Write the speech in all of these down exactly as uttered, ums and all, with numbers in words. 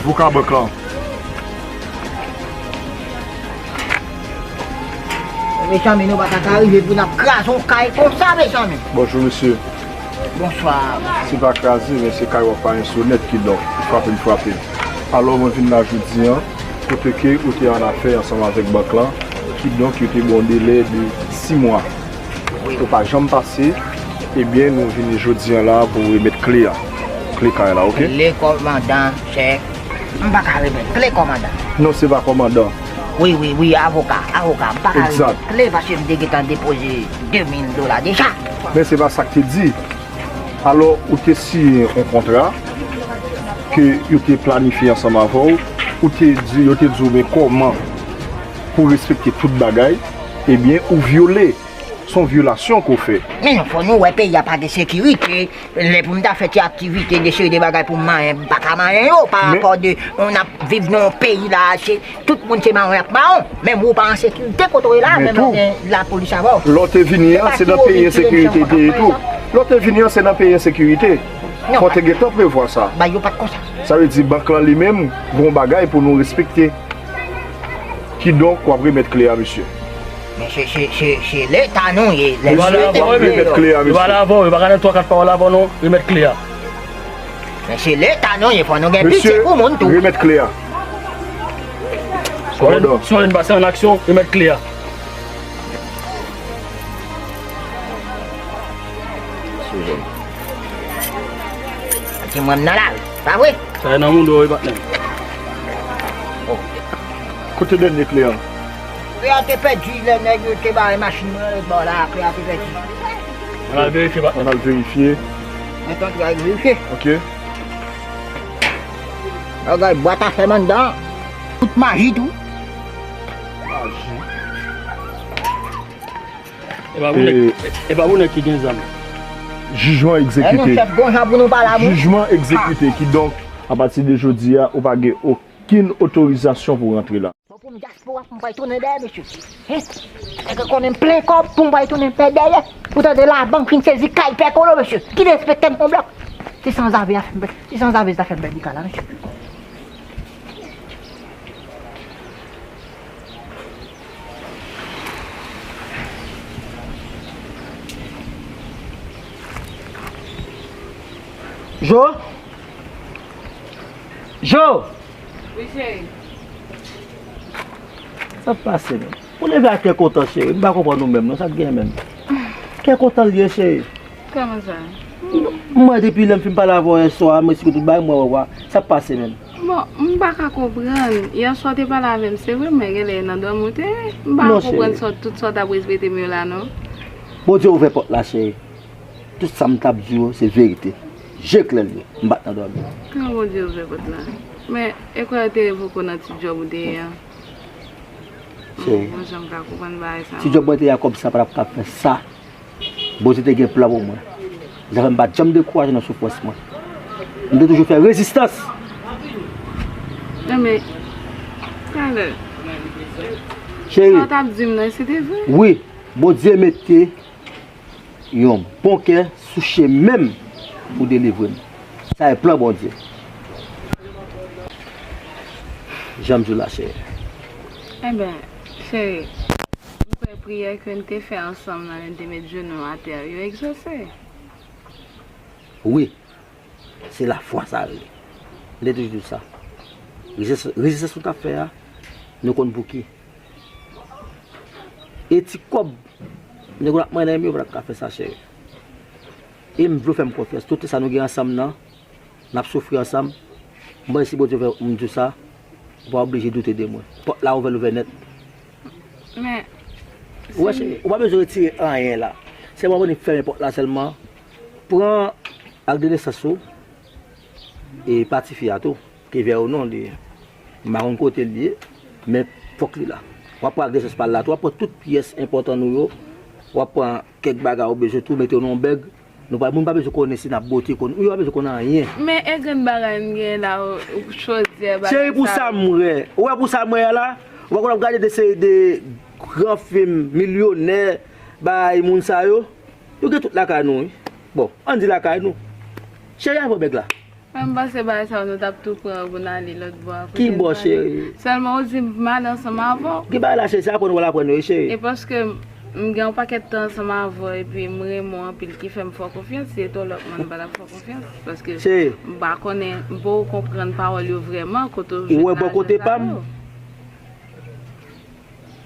Avoka bank lan. Mezanmi, nou pa ta ka rive pou n ap kraze yon kay konsa, mezanmi. Bonjou, mesye. Bonswa. Se pa kraze, men se kay w ap pa ensonèt, kidonk, frape m frape. Alò, mwen vin la jodi a, kote ke ou te an afè ansanm avèk bank lan, kidonk, yo te ba w delè de sis mwa. Wi. Ou pa janm pase, ebyen, nou vini jodi a la pou remèt kle a. Kle kay la, oke? Le kòmandan, chèf. M pa ka remèt kle kòmandan. Non, se pa kòmandan. Wi, wi, wi, avoka, avoka. M pa ka remèt kle paske m te gentan depoze de mil dola deja. Men se pa sa k te di. Alò, ou te siyen yon kontra ke yo te planifye ansanm avè w. Ou te di, yo te di w men kòman pou respekte tout bagay. Ebyen, ou vyole. Se yon vyolasyon ke w fè. Men non, fò nou wè peyi a pa gen sekirite. Lè pou m ta fè ti aktivite, de seri de bagay pou m manyen, m pa ka manyen yo pa rapò de, n ap viv nan yon peyi la, se, tout moun se mawon ak mawon. Menm ou pa an sekirite kote w ye la, menm lè w gen lapolis avè w. Lè w te vini an, se nan peyi ensekirite te ye tou. Lè w te vini an, se nan peyi ensekirite. Fò w te gentan prevwa sa. Bay yo pa t konsa. Sa vle di bank lan li menm, gen yon bagay pou nou respekte. Kidonk, w ap remèt kle a, mesye. Men se, se, se, se Leta nou ye. Mesye, w ap remèt kle a, mesye. Yo pale avè w, yo pa ka nan twa kat pawòl avè w non, remèt kle a. Men se Leta nou ye, fò nou gen pitye pou moun tou. Mesye, remèt kle a. Kòmandan. Si w ann pase an aksyon, remèt kle a. Ti mwen m nan lari, pa vre? Sa e nan moun do wi patnè. Kote dènye kle an? Kle a te pèdi lè nèg yo te bare machin mwen lòt bò la, kle a te pèdi. Ann al verifye patnè. Ann al verifye. Mwen tann al verifye. Oke. Bagay bwat afè m anndan. Tout maji tou. Maji. E pa pou nèg, e pa pou nèg ki gen zam. Jijman egzekite. Jijman egzekite. Kidonk, apati de jodi a, ou pa gen okenn otorizasyon pou rantre la. Bon, pou m dyaspora, pou m pral tounen dèyè, mesye. Hein? Nèg konnen m plen kòb pou m pral tounen pè dèyè. Ou tande labank fin sezi kay pè Kolo, mesye. Ki derespekte m kon blòk. Se sanzave a fè m pè, se sanzave a fè m pèdi kay la, mesye. Jo? Jo! Wi, cheri. Sa k pase menm? Ou leve a kè kontan, cheri. M pa konprann ou menm, non. Sa k gen menm? Kè kontan l ye, cheri. Kòman sa? M wè depi lè m fin pale avè w yè swa a, m esplike tout bagay, m wè, wè, wè. Sa k pase menm? Bon, m pa ka konprann. Yè swa w te pale avè m, se vre, men genlè nan dòmi w te ye. M pa ka konprann sa w, tout sa w t ap repete m yo la, non. Bondye ouvè pòt la, cheri. Tout sa m t ap di w yo, se verite. Je klè l ye. M pa t nan dòmi. Kòman Bondye ouvè pòt la? Men, e kwè yo te revoke w nan ti djòb ou te ye a? Cheri. Bon, jan m ka konprann bagay sa. Ti djòb mwen te ye a, kòb sa pa t ap ka fè sa. Bondye te gen plan pou mwen. Sa fè m pa t janm dekouraje nan soufrans mwen. M te toujou fè rezistans. Non, men, talè. Cheri. Sa w t ap di m nan, se te vre? Wi, Bondye mete yon bon kè sou chemen m pou delivre m. Sa e plan Bondye. Jan m di w la, cheri. Enben, cheri, m kwè priyè ke n te fè ansanm nan, lè n te met jenou atè, yo egzose. Wi, se lafwa sa rele. M te toujou di w sa. Rezistans, rezistans nou t ap fè a, nou konn pou ki. E ti kòb nèg w ap manyen nan men yo pa t ap ka fè sa, cheri. E m vle w fè m konfyans. Tout sa nou gen ansanm nan, n ap soufri ansanm. M panse si Bondye fè m di w sa, ou pa oblije doute de mwen. Pòt la ouvè, l ouvè nèt. Men, ou wè, cheri, ou pa bezwen retire anyen la. Sèlman vin fèmen pòt la sèlman. Pran ak de nesans ou e pa tifi a tou. Ke vè ou non, li, m pa konn kote l ye, men fòk li la. W ap pran ak de nesans pa l la tou, w ap pran tout pyès enpòtan nou yo, w ap pran kèk bagay ou bezwen tou, mete yo nan yon bèg. Nou pa, moun pa bezwen konnen si n ap bote, konn, yo pa bezwen konnen anyen. Men e grenn bagay n gen la, chodyè, bagay sa yo. Cheri, pou sa m wè, ou wè pou sa m wè a la, ou pa konn ap gade de seri de gran fim, milyonè, bagay moun sa yo, yo gen tout lakay nou, wi. Bon, ann di lakay nou. Cheri, al pran bèg la. Mwen, m panse bagay sa yo, nou t ap tou pran pou n ale lòt bò a. Ki bò, cheri? Sèlman ou di m m ale ansanm avè w. Ki bagay la, cheri? Se aprann w al aprann yo, cheri. E paske m gen yon pakèt tan ansanm avè w, epi m renmen w anpil, ki fè m fè w konfyans. Si se te yon lòt moun, m pa t ap fè w konfyans. Paske m pa konnen, m poko konprann pawòl yo vrèman, kote w jwenn lajan sa yo. Ou wè bò kote pa m?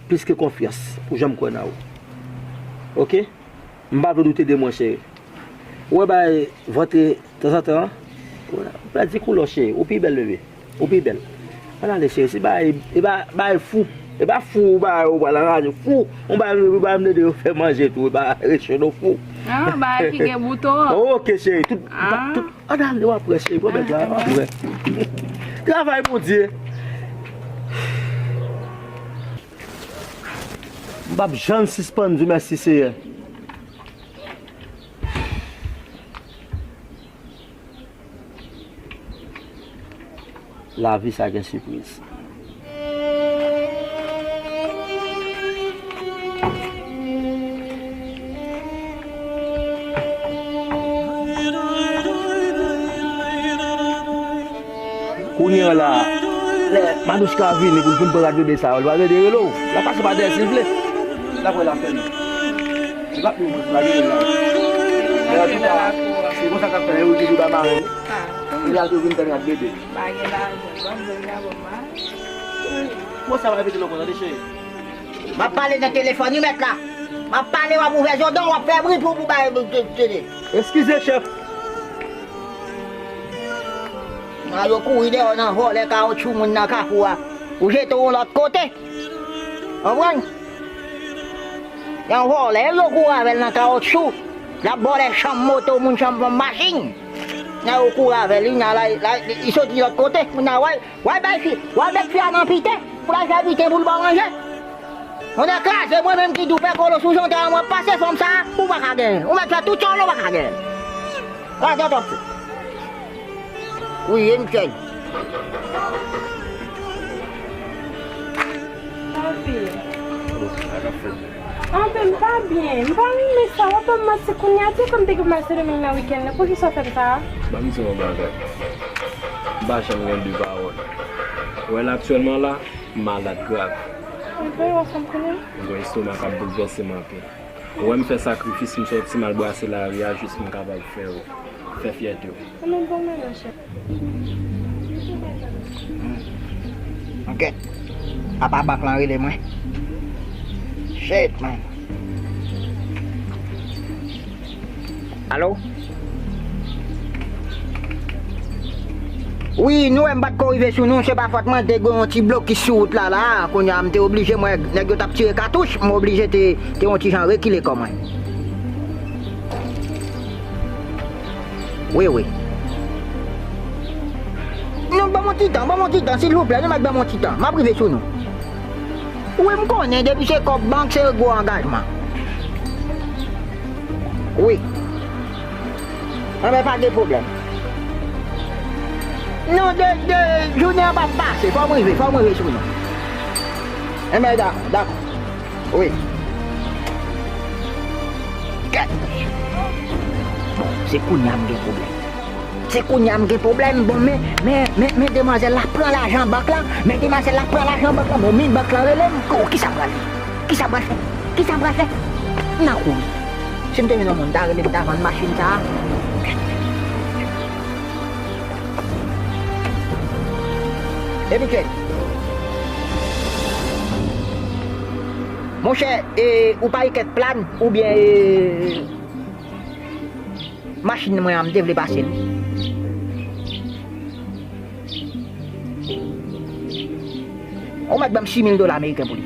Plis ke konfyans pou jan m kwè nan ou. Oke? M pa vle doute de mwen, cheri. Ou wè bagay vant tanzantan an? Ou pèdi koulè w, cheri. Ou pi bèl, bebe. Ou pi bèl. Ann ale, cheri. Se bagay, e pa bagay fou. E pa fou, ou bagay, ou pral anraje. Fou. Ou bagay, ou bagay, m tande yo fè manje tou. E pa recho, non, fou. Ah, bagay ki gen bouton an. Oke, cheri. Tout, tout, ann ale, w ap wè, cheri. Pran bèt la, w ap wè. Travay Bondye. M p ap janm sispann di w mèsi, Seyè. Lavi sa gen sipriz. Kounye a la, lè Manouchka vini pou l vin pran rad bebe sa yo, li pa rele rele w. L ap pase pa dèyè si l vle. L ap wè l ap fè nou. Li p ap vin pou l pa rele l la. Men antouka, se konsa k ap fè, yo toujou bay mare. Li al tou vin pran rad bebe. Pa gen lajan, ban m, ban m, ban m. Bon, sa va repete non konsa, cheri. M ap pale nan telefòn, wi, mèt la. M ap pale, w ap ouvè zo dan w, w ap fè bri pou, pou bay, pou, pou, pou. Eskize, chèf. Nan yo kouri dèyè w nan vòlè kawotchou moun nan Kafou a. Ou jete w yon lòt kote. Konprann? Yon vòlè, yo kouri avè l nan kawotchou. L ap vòlè chanm moto moun, chanm machin. Nan yo kouri avè l, wi, nan la, la, li soti lòt kote. Moun nan, wè, W al bay fi, w al met fi a nan piten, pou l al fè piten pou l ba w manje. Moun nan kraze, mwen menm ki di w fè kolo sou jan w te wè m ap pase fanm sa a, ou pa ka genyen. Ou mèt fè tout sa w vle, ou pa ka genyen. Kraze w t ap fè. Wi, e m sèl. Papi. Anben, m pa byen. M pa renmen sa. W ap ban m manti kounye a. Di konn te gen mache demen nan wikenn nan. Poukisa w fè m sa? Ban m di w yon bagay. M pa janm gen de pawòl. Ou wè la aktyèlman la, m malad grav. Anben, w ap fè m konnen? M gen yon estoma k ap boulvèse m anpil. Ou wè m fè sakrifis, m sòti, m al brase lari a, jis pou m kapab fè w, fè fyète w. Anben, bon, men, monchè. Hmm. Anket. Apa bank lan rele mwen. Shit, man. Alo? Wi, nou wè m pa t ko rive sou nou, se pa fòt mwen, te gen yon ti blokis sou wout la, la. Kounye a, m te oblije, mwen, nèg yo t ap tire katouch, m oblije te, te yon ti jan rekile kò mwen. Wi, wi. Non, ban m yon ti tan, ban m yon ti tan, silvouplè, nou mèt ban m yon ti tan. M ap rive sou nou. Wi, m konnen, depi se kòb bank, se gwo angajman. Wi. Anben, pa gen pwoblèm. Non, de, de, jounen an p ap pase, fò m rive, fò m rive sou nou. Enben, dakò, dakò. Wi. Kèt! Bon, se kounye a m gen pwoblèm. Se kounye a m gen pwoblèm. Bon, men, men, men, men demwazèl la pran lajan bank la. Men demwazèl la pran lajan bank la. Bon, men bank la rele m. Oh, kisa m pral fè? Kisa m pral fè? Kisa m pral fè? M nan kouri. Si m te vin yon moun, m ta rele, m ta vann machin sa a. Epi kèt. Monchè, e, ou pa gen kèt plan oubyen, e, machin mwen an, m te vle pase l. Ou mèt ban m sis mil dola ameriken pou li.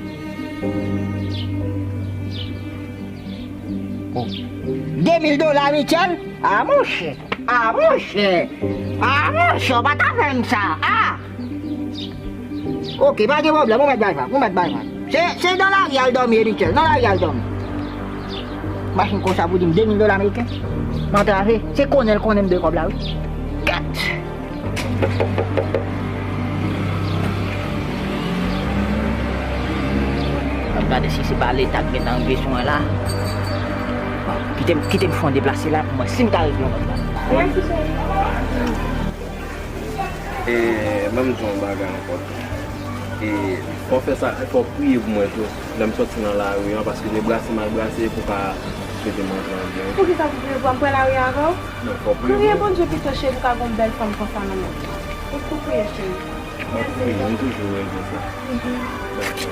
Oh. De mil dola, Michel? A, monchè. A, monchè. A, monchè, ou pa ta fè m sa. A! Oke, pa gen pwoblèm, ou mèt bay vag, ou mèt bay vag. Se, se nan lari al dòmi, Michel, nan lari al dòmi. Machin konsa pou di m de mil dola ameriken. M antrave, se konnen l konnen m dwe kòb la, wi. Kèt! Ap gade si se pa Leta k gentan rive sou mwen la. Bon, kite m, kite m fè yon deplase la pou mwen, si m ka regle yon lòt bagay. Mèsi, cheri. E, ban m di w yon bagay ankò tou. E, fò w fè sa, fò w priye pou mwen tou. Lè m sòti nan lari an, paske se brase m al brase pou ka swete mwen antre anbyen. Poukisa pou priye pou mwen? M pral lari avè w? Non, fò w priye pou mwen. Priye Bondye pito, cheri, pou ka gen yon bèl fanm konsa nan men w. Ou tou priye, cheri. M ap priye, m toujou rele sa. Mhm. Dakò.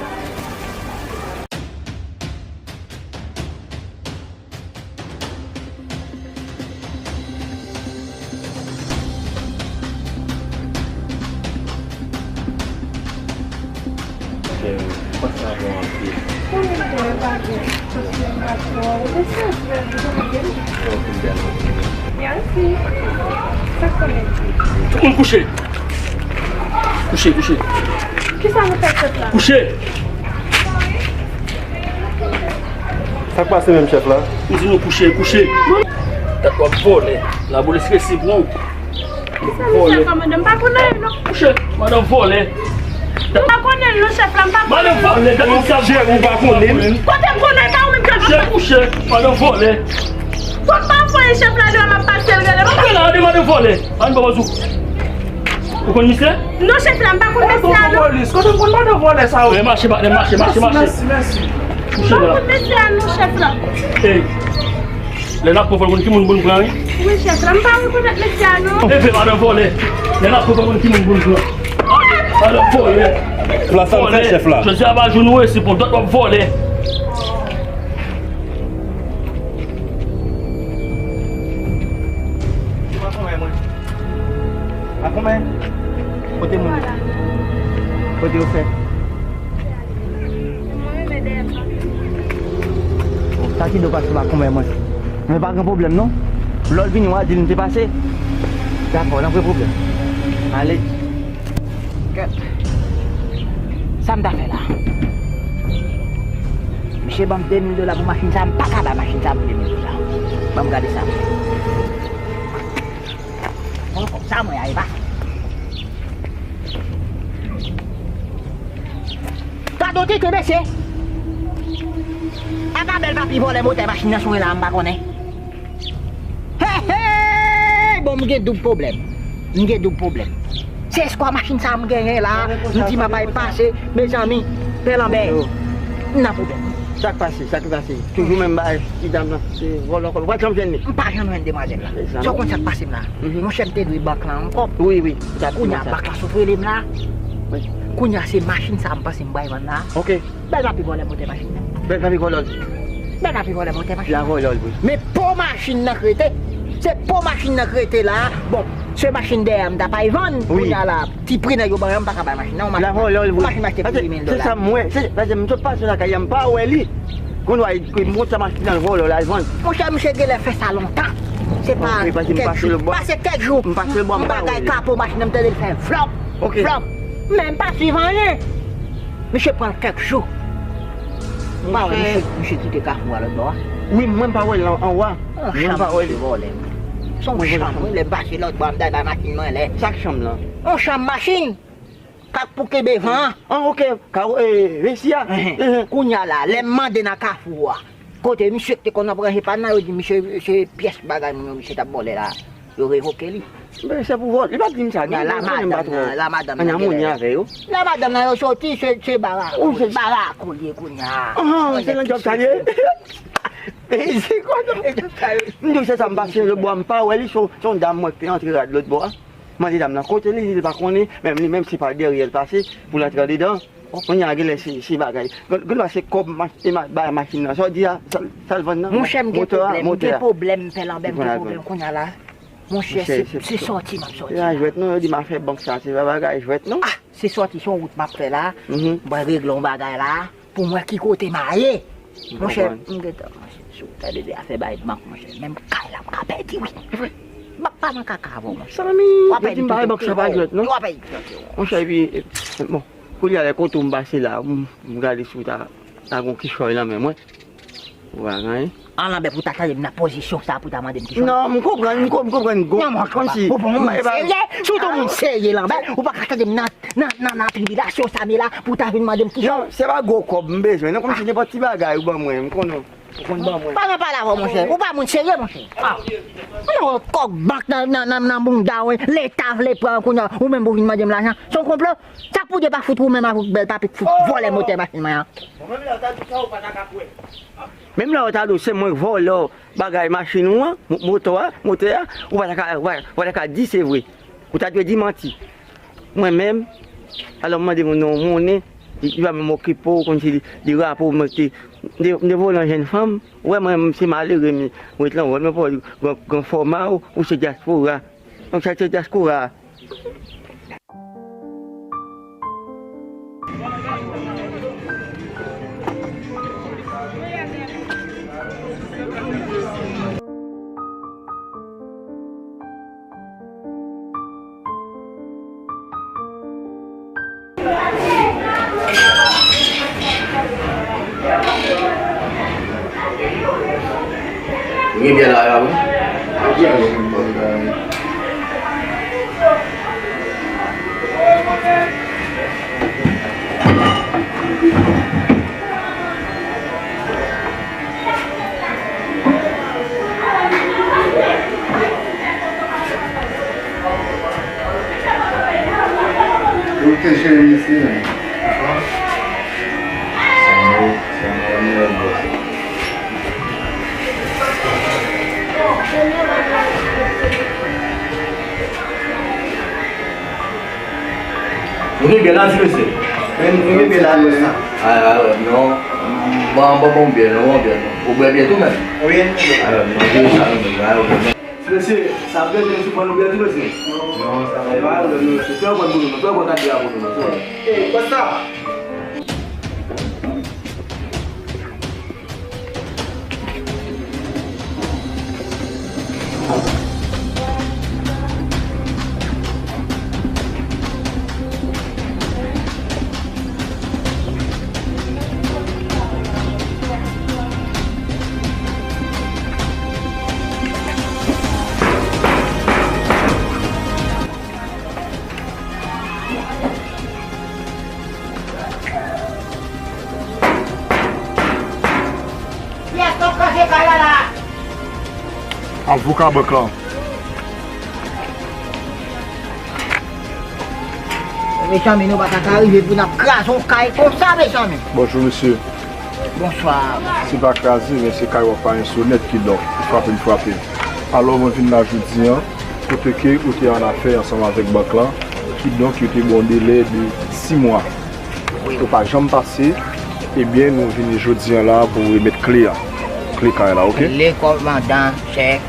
Cheri, pase avè w anpil. Konnen mwen pa gen, paske m pa twò, ou te santi lè m te gen. Ou fin bèl anpil. Mèsi. Sa k konnen? Tout moun kouche. Kouche, kouche. Kisa nou fè chèf la? Kouche. Sa k pase menm chèf la? M di nou kouche, kouche. Dat w ap vòlè. Lapolis resi pran w. Kisa nou fè kòmandan? M pa konnen l non. Kouche, madan vòlè. M pa konnen l non chèf la, m pa konnen l. Madan vòlè, dat w ap vòlè. Ou pa konnen l? Kote m konnen l, pa ou menm k ap. Kouche, kouche, madan vòlè. Fòk pa voye chèf la deyò, m ap pase l rele. Antre la, de madan vòlè. Ann ba w zou. Ou konn misye? Non, chèf la, m pa konn mesye a, non. Polis, kote m konn madan vòlè sa yo? Mache, patnè, mache, mache, mache. Mèsi, mèsi. Kouche la. M pa konn mesye a, non, chèf la. Ey, lè n ap pran fò n konn ki moun pou n pran, wi. Wi, chèf la, m pa rekonèt mesye a, non. Leve, madan vòlè. Lè n ap pran fò n konn ki moun pou n pran. Madan vòlè. Vòlè sa m fè, chèf la. Jodi a pa jou nou resi pran, dat w ap vòlè. Makonmè mwen. Makonmè. Kote moun? Kote yo fè? Sa ki do pase makonmè mwen. Men pa gen pwoblèm non. Lè w vini w a di l m te pase. Dakò, n ap wè pwoblèm. Ale. Kèt. Sa m ta fè la? Misye ban m de mil dola pou machin sa, m pa ka bay machin sa pou de mil dola. Ban m gade sa. Bon, kòb sa mwen a, e pa. Gade w tete, mesye. A pa bèl papi vòlè motè machin nan sou la, m pa konnen. Hey, hey! Bon, m gen doub pwoblèm. M gen doub pwoblèm. Se eskwa machin sa a m genyen la, m di m ap al pase, mezanmi, pè Lanbè, m nan pwoblèm. Sa k pase? Sa k pase? Toujou menm bagay, ti dam nan, se vòlò kòb. Ou pa janm jwenn li? M pa janm jwenn demwazèl la. Sa w konn sa k pase m la? Monchè, m te dwe bank la yon kòb. Wi, wi. Kounye a bank la sot rele m la. Kounye a se machin sa a m panse m pral vann la. Ok. Bèl papi vòlè motè machin nan. Bèl papi vòlò l. Bèl papi vòlè motè machin nan. La vòlò l vre. Men po machin nan k rete. Se po machin nan k rete la. Bon, se machin dèyè a m ta pral vann. Wi. Kounye a la, ti pri nèg yo ban yo, m pa ka bay machin nan. La vòlò l vre. Machin m achte pou di mil dola. Se sa m wè. Se, paske m sot pase lakay la, m pa wè li. Kounye a, li monte machin nan, l vòlò l al vann. Monchè, misye genlè fè sa lontan. Se pa kèk jou. Pase kèk jou. M pase l bò, m pa wè li. M bagay kapo machin nan, m tande l fè flòp. Ok. Flòp. Men m pa swiv anyen. Misye pran l kèk jou. M pa wè misye, misye kite kafou a lòt bò a. Wi, mwen m pa wè l an, anwa. Mwen m pa wè l. Se yon chanm, wi, lè m pase lòt bò a, m ta bay machin mwen lè. Sa k chanm lan? Yon chanm machin. K ap pou kenbe van an. An, ok. Ka, e, resi a. Enhen. Enhen. Kounye a la, lè m mande nan kafou a, kote misye ki te konn ap ranje pàn nan, yo di misye se pyès bagay moun yo, misye t ap vòlè la. Yo revoke li. Men se pou vòlè. Li pa t di m sa. Gen moun konnen m pa twò an amoni avè yo. La madanm nan, yo soti, se, se bara, bara kou l ye kounye a. An, se nan djòb sa l ye. Se kwa nan djòb sa l ye? M di w se sa m pase lòt bò a, m pa wè li, se yon, se yon dam mwen ki te antre rad lòt bò a. Mande dam nan kote li, li di l pa konnen, menm li menm se pa dèyè l pase pou l antre andedan. Kounye a genlè se, se bagay. Gen, gen dwa se kòb ma-, e ma-, bay machin nan. Sa w di a, sa, sa l vann nan? Monchè, m gen pwoblèm, m gen pwoblèm, pè Lanbè, m gen pwoblèm kounye a la. Monchè, se, se sòti m ap sòti la. Se pa jwèt non, yo di m a fè bank sa, se pa bagay jwèt non. Ah, se sòti, se yon wout m ap fè la. M pral regle yon bagay la. Pou m wè ki kote m a ye. Monchè, m gentan, monchè, si w tande de afè bay bank, monchè, menm kay la m ka pèdi, wi. Bank pa nan kaka avè w, monchè. Salami, yo di m bay bank sa pa jwèt non. Monchè, epi, bon, kounye a lè kote w m pase la, m, m gade si w ta, ta gon kichòy nan men mwen. Ou pa gen anyen. An Lanbè pou ta tande m nan pozisyon sa pou ta mande m kichòy. Non, m konprann, m konprann, m konprann. Non, monchè, kòmsi ou pa yon moun serye, si w te yon moun serye Lanbè, ou pa ka tande m nan Nan, nan, nan tribilasyon sa m ye la, pou w ta vin mande m kichòy. Non, se pa gwo kòb m bezwen, non, kòmsi nenpòt ti bagay ou ban mwen, m konnen w. Ou konn ban mwen. Pa nan pale avè w, monchè. Ou pa moun serye, monchè. Ah. Ou nan kòk bank nan, nan, nan, nan bounda w, Leta vle pran kounye a, ou menm pou vin mande m lajan. Se yon konplo. Sa k pou de pa fout ou menm avèk bèl papit fout vòlè motè machin mwen an. Bon, menm lè w ta di sa, ou pa ta ka kwè. Menm lè w ta di w se mwen k vòlè w bagay machin ou an, mo-, moto a, motè a, ou pa ta ka, ou pa, ou pa ta ka di se vre. Ou ta dwe di manti. Mwen menm, alò m mande moun nan yon monnen, li, li pa menm okipe w, kòmsi li, li rapo w, mwen te, m te, m te vòlè yon jèn fanm. Ou wè mwen, m se malere, m, m ret lan wòl, mwen pa wè gran, gran fòma w, ou se dyaspora. Donk, sa se dyaspora. Ou gen byè la, wi. Ou te jere isi, men. Nou gen byen la, ti mesye. Men nou gen byen la, nou sa. A, a, non. Ban, ban, ban byen, non, ban byen, non. Ou bwè byen tou, menm? Wi. A, non, byen sa, non, men, a, non. Ti mesye, sa ap rete nou sou pran nou byen, ti mesye? Non, sa va. E pa, non, non, se fè yon pran pou nou, non. Fè yon pran kat byen pou nou, non. Ey, pòs sa. Kiyès k ap kraze kay la la? Avoka bank lan. Mezanmi, nou pa ta ka rive pou n ap kraze yon kay konsa, mezanmi. Bonjou, mesye. Bonswa. Se pa kraze, men se kay w ap pa ensonèt, kidonk, ou frape m frape. Alò, mwen vin la jodi a, kote ke ou te an afè ansanm avèk bank lan, kidonk, yo te ba w delè de sis mwa. Wi. Ou pa janm pase, ebyen, nou vini jodi a la pou remèt kle a. Kle kay la, oke? Kle kòmandan, chèf.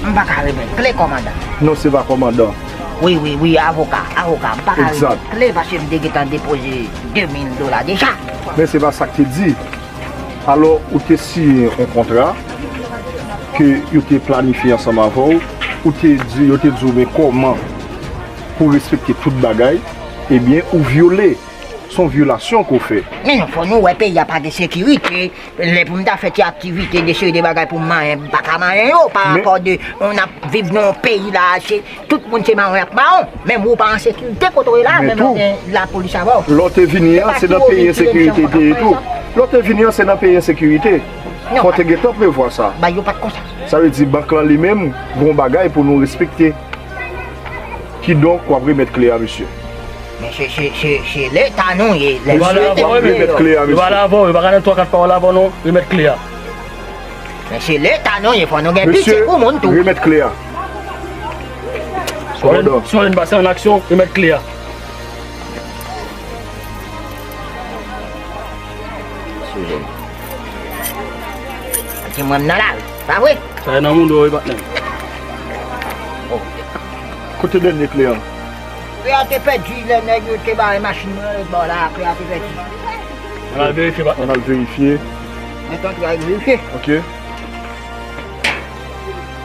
M pa ka remèt kle kòmandan. Non, se pa kòmandan. Wi, wi, wi, avoka, avoka. M pa ka remèt kle paske m te gentan depoze de mil dola deja. Men se pa sa k te di. Alò, ou te siyen yon kontra ke yo te planifye ansanm avè w. Ou te di, yo te di w, men kòman pou respekte tout bagay, ebyen, ou vyole. Se yon vyolasyon ke w fè. Men non, fò nou wè peyi a pa gen sekirite. Lè pou m ta fè ti aktivite, de seri de bagay pou m manyen, m pa ka manyen yo, pa rapò de, n ap viv nan yon peyi la, se, tout moun se mawon y ap mawon. Menm ou pa an sekirite kote w ye la, menm ou gen lapolis avè w. Lè w te vini an, se nan peyi ensekirite te ye tou. Lè w te vini an, se nan peyi ensekirite. Fò w te gentan prevwa sa. Bay yo pa t konsa. Sa vle di bank lan li menm, gen yon bagay pou nou respekte. Kidonk, w ap remèt kle a, mesye. Men se, se, se, se Leta nou ye. Mesye, w ap remèt kle a, mesye. Yo pale avè w, yo pa ka nan twa kat pawòl avè w non, remèt kle a. Men se Leta nou ye, fò nou gen pitye pou moun tou. Mesye, remèt kle a. Kòmandan. Si w annik pase an aksyon, remèt kle a. Sou jèn. Ti mwen nan lari, pa vre? Sa e nan mouda w wi, patnè m. Kote dènye kle an? Kle a te pèdi, lè nèg yo te bare machin mwen lòt bò la, kle a te pèdi. Ann al verifye, patnè m. Ann al verifye. Mwen tann al verifye. Oke.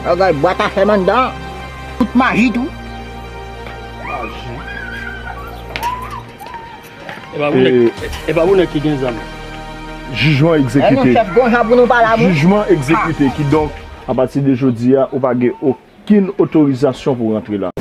Bagay bwat afè m anndan. Tout maji tou. Maji. E pa pou nèg, e pa pou nèg ki gen zam. Jijman egzekite. Jijman egzekite. Kidonk, apati de jodi a, ou pa gen okenn otorizasyon pou w rantre la.